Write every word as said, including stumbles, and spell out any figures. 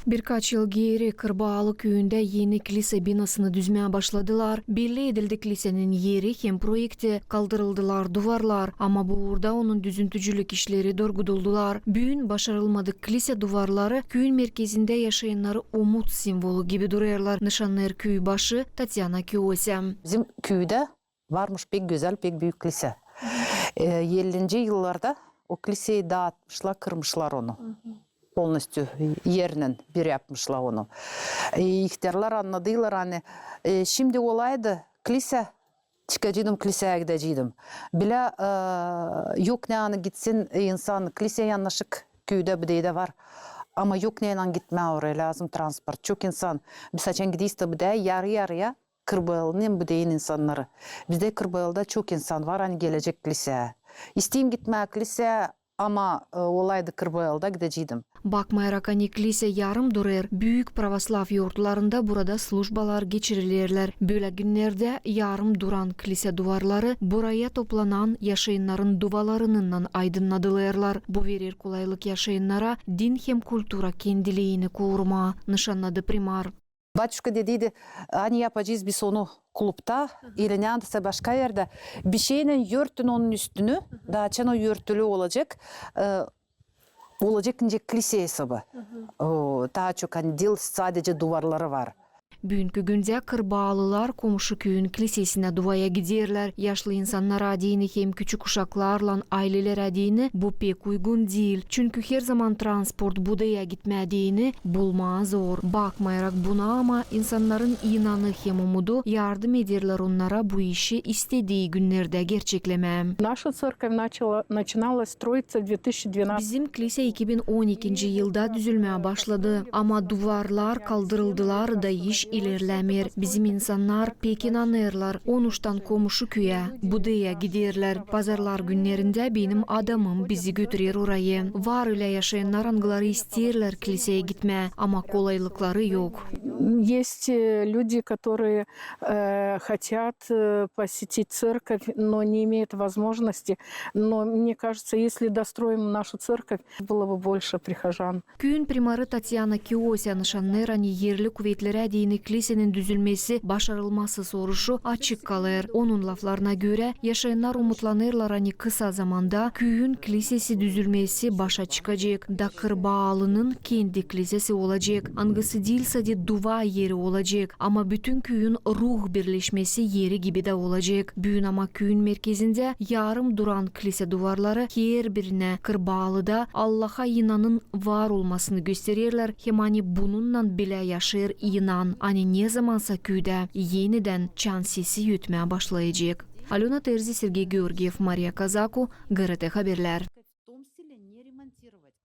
Birkaç yıl geeri Kırbaalı küüyündä eni klisä binasını düzmää başladılar. Belli edildi kliseniin eri hem proekti, kaldırıldılar duvarlar, ama bu uurda onun düzüntücülük işleri durguduldular. Büün başarılmadık klisä duvarları küüyün merkezindä yaşayannarı umut simvolu gibi durêrlar, nışannêêr küübaşı Tatyana Kiosä. Bizim küüdä varmış pek gözäl, pek büük klisä. E, ellinci yıllarda o kliseyi daatmışlar, kırmışlar onu. Полностью ernen bir yapmışlar onu. E, ihtärlar annadıylar, ani, e, şindi olaydı klisä, çıkaceydım kliseyä, gideceydim. Bilä, e, yok ne ani gitsin, e, insan kliseyä yannaşık küüdä, bu deyä var. Ama yok neylän gitmää oraya, lääzım transport. Çok insan, biz açan gidiyiz da bu deyä yarı-yarıya Kırbaalının bu deyä insannarı. Bizdä Kırbaalda çok insan var, ani gelecek kliseyä. İsteyim gitmää kliseyä, ama, e, olaydı Kırbaalda, gideceydim. Bakmayarak, ani klisä yarım durêr, büük pravoslav yortlarında burada slujbalar geçirilerlär. Bölä günnerdä yarım duran klisä duvarları buraya toplanan yaşayannarın duvalarınnan aydınnadılêrlar. Bu verer kolaylık yaşayannara din hem kultura kendiliini korumaa, nışannadı primar. Батюшка dediydi, ani yapacez biz onu klubta ili neredä başka erdä. Bir şeynän örtün onun üstünü, da açan o örtülü olacek, e, olacek nicä klisä esabı. O, taa çok, ani diil sadecä duvarları var. Büünkü gündä kırbaalılar komşu küüyün klisesinä duvaya giderlär. Yaşlı insannara deyni hem küçük uşaklarlan aylelerä deyni bu pek uygun diil. Çünkü herzaman transport bu deyä gitmää deyni bulmaa zor. Bakmayarak buna, ama insannarın inanı hem umudu yardım ederlär onnara bu işi istedii günnerdä gerçeklemää. Наша церковь начала, начиналась строиться в две тысячи двенадцатом. Bizim klisä iki bin on ikinci yılda düzülmää başladı, ama duvarlar kaldırıldılar da iş ilerlämeer. Bizim insannar pek inanêrlar, onuştan komşu küüyä, bu deyä giderlär. Pazarlar günnerindä benim adamım bizi götürer orayı. Var ölä yaşayannar, angıları isteerlär kliseyä gitmää, ama kolaylıkları yok. Есть, э, люди, которые, э, хотят, э, посетить церковь, но не имеют возможности. Но мне кажется, если достроим нашу церковь, было бы больше прихожан. Küüyün primarı Tatyana Kiosä nışannêêr, ani erli kuvetlerä deyni klisenin düzülmesi başarılması soruşu açık kalêr. Onun laflarına görä, yaşayannar umutlanêrlar, ani kısa zamanda küüyün klisesi düzülmesi başa çıkacek, da Kırbaalının kendi klisesi olacek, angısı diil sade duva eri olacek, ama bütün küüyün ruh birleşmesi eri gibi dä olacek. Büün ama küüyün merkezindä yarım duran klisä duvarları herbirinä Kırbaalıda Allaha inanın var olmasını göstererlär, hem ani bununnan bilä yaşêêr inan, ani nezamansa küüdä enidän çan sesi ötmää başlayacek. Alöna Terzi, Sergey Georgiev, Mariya Kazaku, GRT Haberlär.